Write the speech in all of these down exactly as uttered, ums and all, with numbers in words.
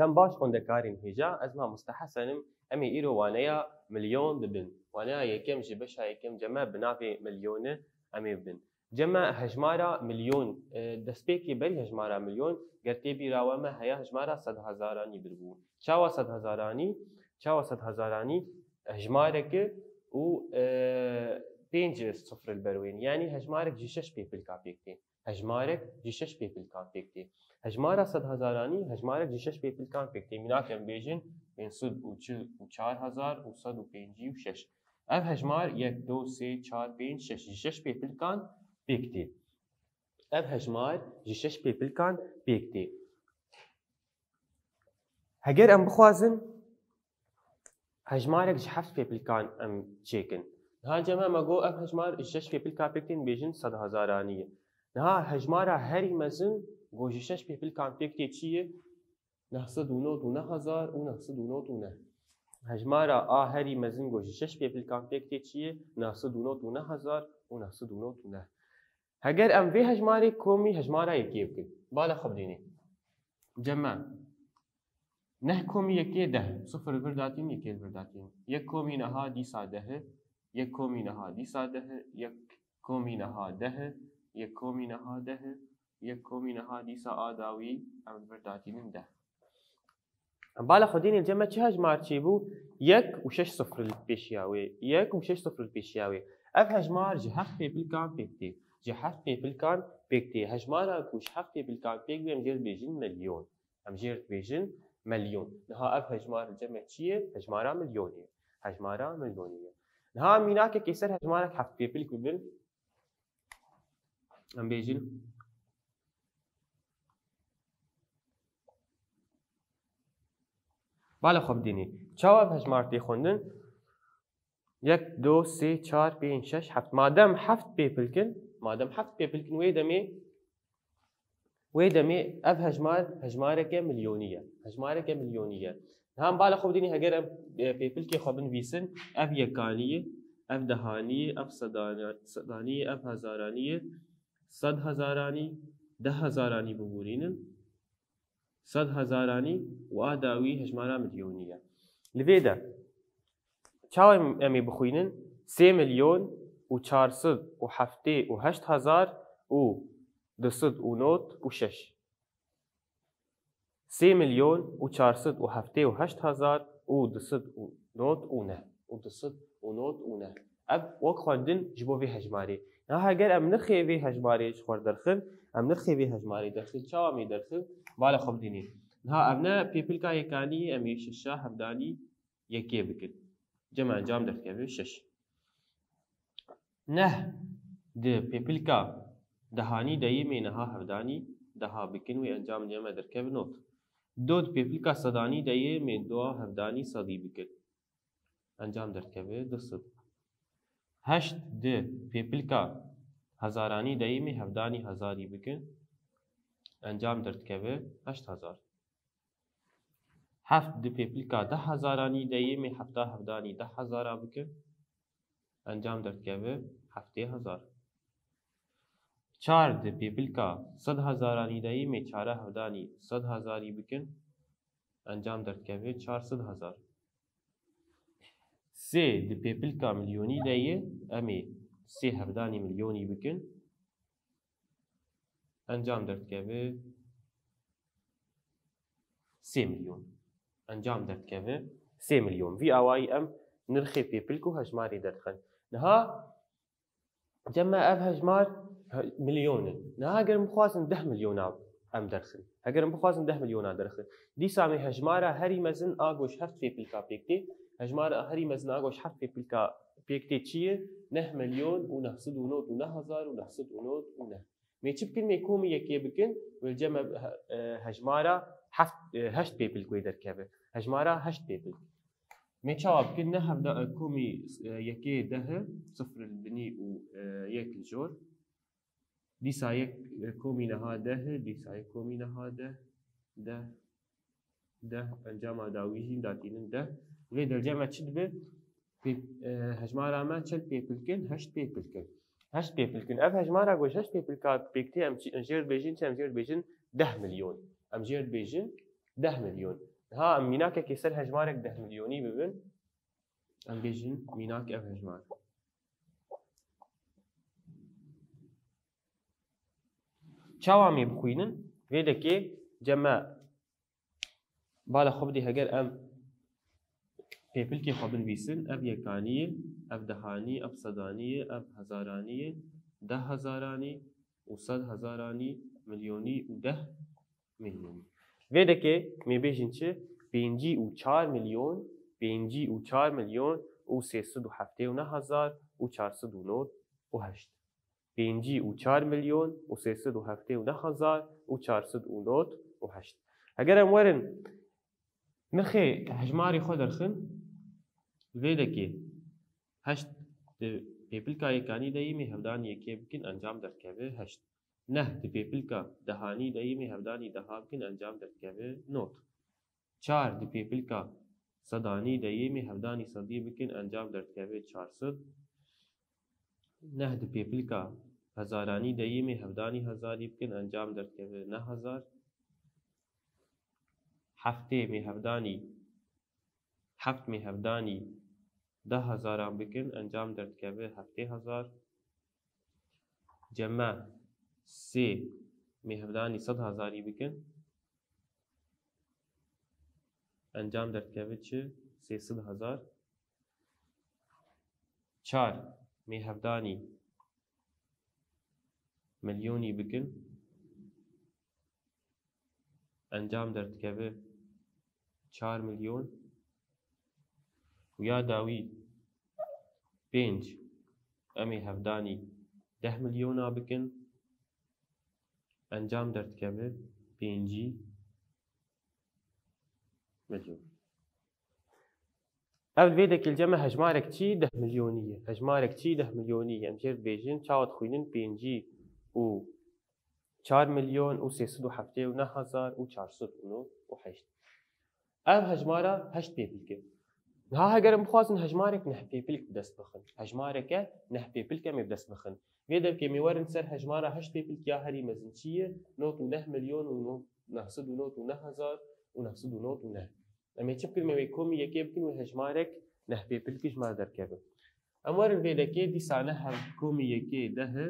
Em baş xwendekarên hêja, ez mamoste Hesen im, em ê îro waneya milyon bibin. Waneya yekem ji beşa yekem ceme bi navê milyonê em ê bibin. Ceme hejmara milyon, e, destpêkê berî hejmara milyon, ger tê bîra we me heya hejmara sedhezaranî bir bû. Çawa sedhezaranî? Çawa sedhezaranî? Hejmareke û, e, pênc sifir li ber wê, yanî hejmarek ji şeş pêpilka pêk tê. Hejmarek ji şeş pêpilkan pêk tê. Hejmara sedhezaranî hejmarek ji şeş pêpilkan pêk tê. Mînak em bêjin pênc sed û çil û çar hezar û sed û pêncî û şeş. Ev hejmar yek, do, sê, çar, pênc, şeş ji şeş pêpilkan pêk tê. Ev hejmar ji şeş pêpilkan pêk tê. Heger em bixwazin hejmarek ji heft pêpilkan em çêkin. Niha ceme me got ev hejmar ji şeş pêpilka pêk tên bêjin sedhezaranî ye. Niha hejmara herî mezin ku ji şeş pêpilkan pêk tê çi ye? Neh sed û nod û neh hezar û neh sed û nod û neh. Hejmara a herî mezin ku ji şeş pêpilkan pêk tê çi ye? Neh sed û nod û neh hezar û neh sed û nod û neh. Heger em vê hejmarê komî hejmara yekê bikin. Bala xwe bidînê. Ceme. Neh komî yekê deh. Sifir li vir datîn, yekê li vir datîn. Yek komî neha dîsa deh. Yek komî neha dîsa deh. Yek komî neha deh. Yek komî neha deh. Yek komî neha dîsa a dawî em li vir datînin deh. Bala xwedînê ceme çi hejmar çêbû? Yek û şeş sifir li pêşiya wê. Yek û şeş sifir li pêşiya wê. Ev hejmar ji heft pêpilkan pêk tê. Ji heft pêpilkan pêk tê. Hejmara ku ji heft pêpilkan pêk bê em jê dibêjin milyon. Em jê dibêjin milyon. Niha ev hejmar ceme çi ye? Hejmara milyonê ye. Hejmara milyonê ye. Niha em mînakekê ser hejmarek heft pêpilk bibin. Em bêjin. Bala xwe bidînê. Çawa ev hejmar tê xwendin? Yek, do, sê, çar, pênc, şeş, heft. Madem heft pêpilkin, madem heft pêpilkin wê demê, wê demê ev hejmar, hejmareke milyonî ye. Hejmareke milyonî ye. Niha em bala xwe bidînê heger em, e, pêpilkê xwe binivîsin, ev yekanî ye, ev dehanî ye, ev sedana-, sedanî ye, ev hezaranî ye, sed hezaranî, deh hezaranî bibûrînin, sed hezaranî û a dawî hejmara milyonî ye. Li vê de çawa em, em ê bixwînin? Sê milyon û çar sed û heftê û heşt hezar û du sed û nod û şeş. Sê milyon û çar sed û heftê û heşt hezar û du sed û nod û neh. Û du sed û nod û neh. Ev wek xwendin ji bo vê hejmarê. Niha heger em nirxê vê hejmarê ji xwe derxin, em nirxê vê hejmarê derxin, çawa em ê derxin? Bala xwe bidînê. Niha ev ne pêpilka yekanî ye, em ê şeşa hevdanî yekê bikin. Cem encam derdikeve şeş. Neh di pêpilka dehanî de yê mê neha hevdanî deha bikin, wê encam ceme derkeve nod. Do di pêpilka sedanî de yê mê dua hevdanî sedî bikin. Encam derdikeve du sed. Heşt di pêpilka hezaranî de yê mê hevdanî hezarî bikin. Encam derdikeve heşt hezar. Heft di pêpilka deh hezaranî de yê mê hefta hevdanî deh hezara bikin. Encam derdikeve heftê hezar. Çar di pêpilka sed hezaranî de yê mê çara hevdanî sed hezarî bikin. Encam derdikeve çar sed hezar. Sê di pêpilka milyonî de yê em ê sê hevdanî milyonî bikin. Encam derdikeve sê milyon. Encam derdikeve sê milyon. Vî awayî em nirxê pêpilk û hejmarê derdixin. Niha ceme ev hejmar he-, milyon in. Niha heger em bixwazin deh milyona em derxin. Heger em bixwazin deh milyona derxin. Dîsa em ê hejmara herî mezin a ku ji heft pêpilka pêk tê. Hejmara herî mezin a ku ji heft pêpilka pêk tê çi ye? Neh milyon û neh sed û nod û neh hezar û neh sed û nod û neh. Mê çi bikin? Mê komî yekê bikin, wê cem e, e, hejmara heft, e, heşt pêpilk wê derkeve. Hejmara heşt pêpilk. Mê çawa bikin? Ne hevda, e, komî, e, yekê deh, sifir li binî û, e, yek li jor. Dîsa yek, e, komî neha deh, dîsa yek komî neha deh, deh, deh, encama dawî jî datînin deh. Vê dercema çi dibe? Pê-, e, hejmara me çend pêpilkin? Heşt pêpilkin. Heşt pêpilkin. Ev hejmara ku ji heşt pêpilka pêk tê em çi, em jê re dibêjin çi? Em jê re dibêjin deh milyon. Em jê re dibêjin deh milyon. Niha em mînakekê ser hejmarek deh milyonî bibin, em bêjin mînak ev hejmar. Çawa em ê bixwînin? Vê dekê ceme bala xwe bidî, heger em pêpilkê xwe binivîsin, ev yekanî ye, ev dehanî, ev sedanî ye, ev hezaranî ye, deh hezaranî û sed hezaranî, milyonî û deh milyonî. Vê dekê me bêjin çi? Pêncî û çar milyon, pêncî û çar milyon û sê sed û heftê û neh hezar û çar sed û nod û heşt. Pêncî û çar milyon û sê sed û heftê û neh hezar û çar sed û nod û heşt. Heger em werin nirxê hejmarê xwe derxin, vê dekê heşt di pêpilka yekanî de yê me hevdanî yekê bikin, encam derdikeve heşt. Neh di pêpilka dehanî de yê me hevdanî deha bikin, encam derdikeve nod. Çar di pêpilka sedanî de yê me hevdanî sedî bikin, encam derdikeve çar sed. Neh di pêpilka hezaranî de yê me hevdanî hezarî bikin, encam derdikeve neh hezar. Heftê me hevdanî, heft me hevdanî deh hezaran bikin, encam derdikeve heftê hezar. Ceme sê me hevdanî sed hezarî bikin, encam derdikeve çi? Sê sed hezar. Çar me hevdanî milyonî bikin, encam derdikeve çar milyon. Û ya dawî pênc em ê hevdanî deh milyona bikin, encam derdikeve pêncî milyon. Ev vê dekê li cem me hejmarek çi deh milyonî ye. Hejmarek çi deh milyonî ye. Em jê re dibêjin, çawa dixwînin? Pêncî û çar milyon û sê sed û heftê û neh hezar û çar sed û nod û heşt. Ev hejmara heşt pêpilk e. Niha heger em bixwazin hejmarek neh pêpilk bi dest bixin. Hejmareke neh pêpilk em ê bi dest bixin. Vê devkê me werin ser hejmara heşt pêpilk ya herî mezin çi ye? Nod û neh milyon û no-, neh sed û nod û neh hezar û neh sed û nod û neh. Em ê çi bikin? Em ê wê komî yekê bikin, wê hejmarek neh pêpilkî ji me re derkeve. Em werin vê dekê, dîsa neh hev komî yekê deh e,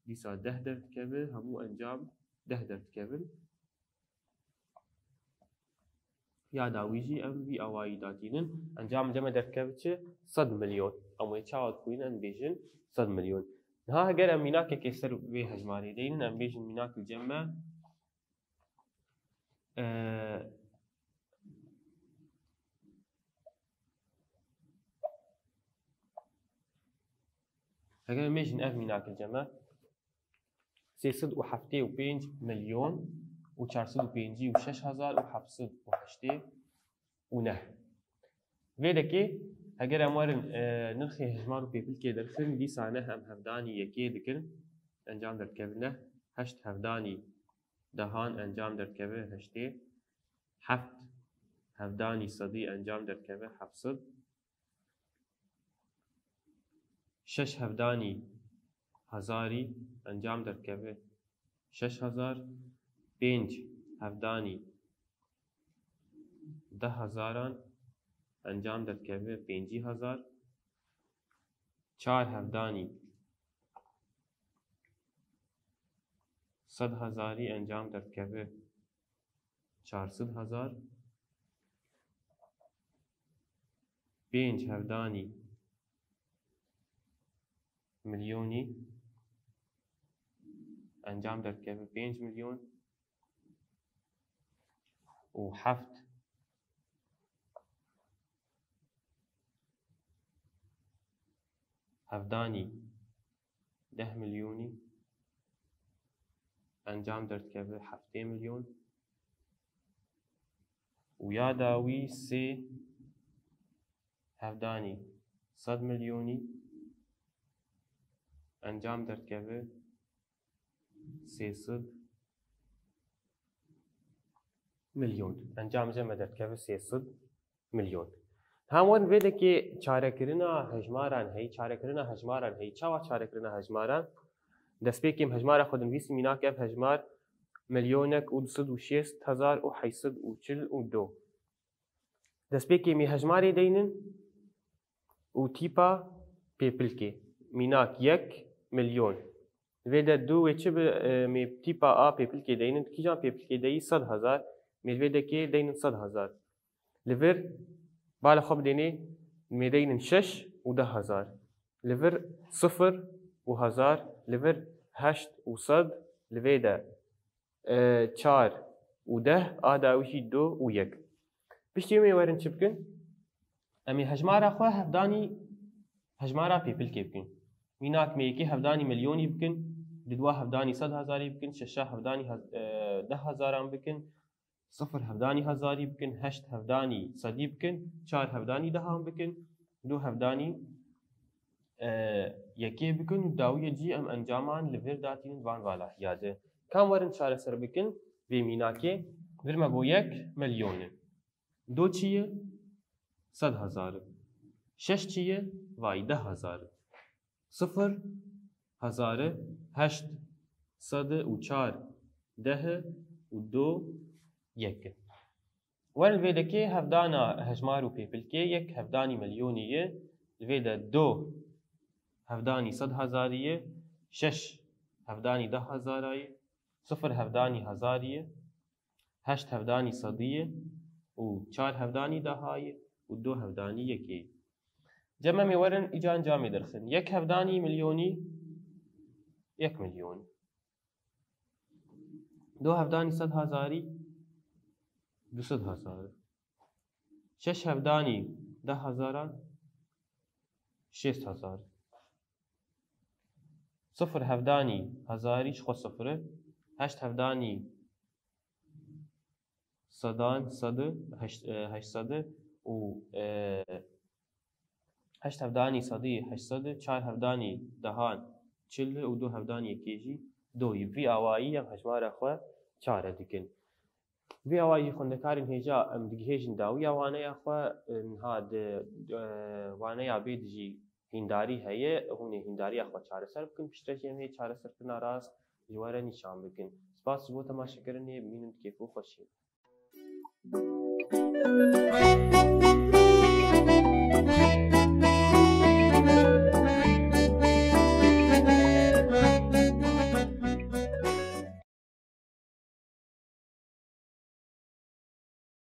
dîsa deh derdikeve, hemû encam deh derdikevin. Ya dawî jî em vî awayî datînin. Encam cem me derdikeve çi? Sed milyon. Em wê çawa dixwînin? Em bêjin sed milyon. Niha heger em mînakekê ser vê hejmarê deynin, em bêjin mînak li cem me, e, heger em bêjin ev mînak li cem me, sê sed û heftê û pênc milyon û çar sed û pêncî û şeş hezar û heft sed û heştê û neh. Vê dekê, heger em werin, e, nirxê hejmar û pêpilkê derxin, dîsa neh em hevdanî yekê dikin, encam derdikeve neh, heşt hevdanî dehan, encam derdikeve heştê, heft hevdanî sedî, encam derdikeve heft sed. Şeş hevdanî hezarî, encam derdikeve şeş hezar. Pênc hevdanî deh hezaran, encam derdikeve pêncî hezar. Çar hevdanî sed hezarî, encam derdikeve çar sed hezar. Pênc hevdanî milyonî, encam derdikeve pênc milyon. Û heft hevdanî deh milyonî, encam derdikeve heftê milyon. Û ya dawî sê hevdanî sed milyonî, encam derdikeve sê sed milyon. Encam cem me derdikeve sê sed milyon. Hem werin vê dekê çarekirina hejmaran heyî, çarekirina hejmaran heyî. Çawa çarekirina hejmaran? Destpêkê em hejmara xwe dinivîsî, mînak ev hejmar milyonek û du sed û şêst hezar û heyt sed û çil û du. Destpêkê em ê hejmarê deynin û tîpa pêpilkê. Mînak yek milyon. Vê de du wê çi bi, e, em ê tîpa A pêpilkê deynin. Kîjan pêpilkê deyî? Sed hezar. Em ê vê dekê deynin sed hezar. Li vir bala xwe bidênê, em ê deynin şeş û deh hezar. Li vir sifir û hezar, li vir heşt û sed, li vê de, e, çar û deh, a dawî jî du û yek. Piştî em ê werin çi bikin? Em ê hejmara xwe hevdanî hejmara pêpilkê bikin. Mînak em ê yekê hevdanî milyonî bikin, dudwa hevdanî sed hezarî bikin, şeşa hevdanî hez-, e, deh hezaran bikin, sifir hevdanî hezarî bikin, heşt hevdanî sedî bikin, çar hevdanî dehan bikin, du hevdanî, e, yekê bikin û dawiyê cî em encaman li vir datînin van valahiya de. Kam werin çareser bikin vê mînakê? Vir me bo yek milyon e. Du çi ye? Sed hezar e. Şeş çi ye? Vay, deh hezar e. Sifir hezar e, heşt sed û çar, deh û du, yek. Werin vê dekê hevdana hejmar û pêpilkê, yek hevdanî milyonî ye, li vê de du hevdanî sed hezarî ye, şeş hevdanî deh hezara ye, sifir hevdanî hezarî ye, heşt hevdanî sedî ye û çar hevdanî deha ye û du hevdanî yekê ye. Cem em ê werin îca encamê derxin. Yek hevdanî milyonî, yek milyon. Du hevdanî sed hezarî, du sed hezar. Şeş hevdanî deh hezaran, şêst hezar. Sifir hevdanî hezarî ji xwe sifir e. Heşt hevdanî sedan, sed, heşt, e, heşt sed û, e, heşt hevdanî sedî, heşt sed, çar hevdanî dehan, çil û du hevdanî yekê jî du yî. Vî awayî em hejmara xwe çare dikin. Vî awayî jî xwendekarên hêja em digihêjin dawiya waneya xwe, e, niha di, e, waneya bê de jî hîndarî heye, hûn ê hîndariya xwe çareser bikin, piştre jî em ê çareserkirina rast ji we re nîşan bikin. Spas ji bo temaşekirinê, bimînin bi kêf û xweşiyê.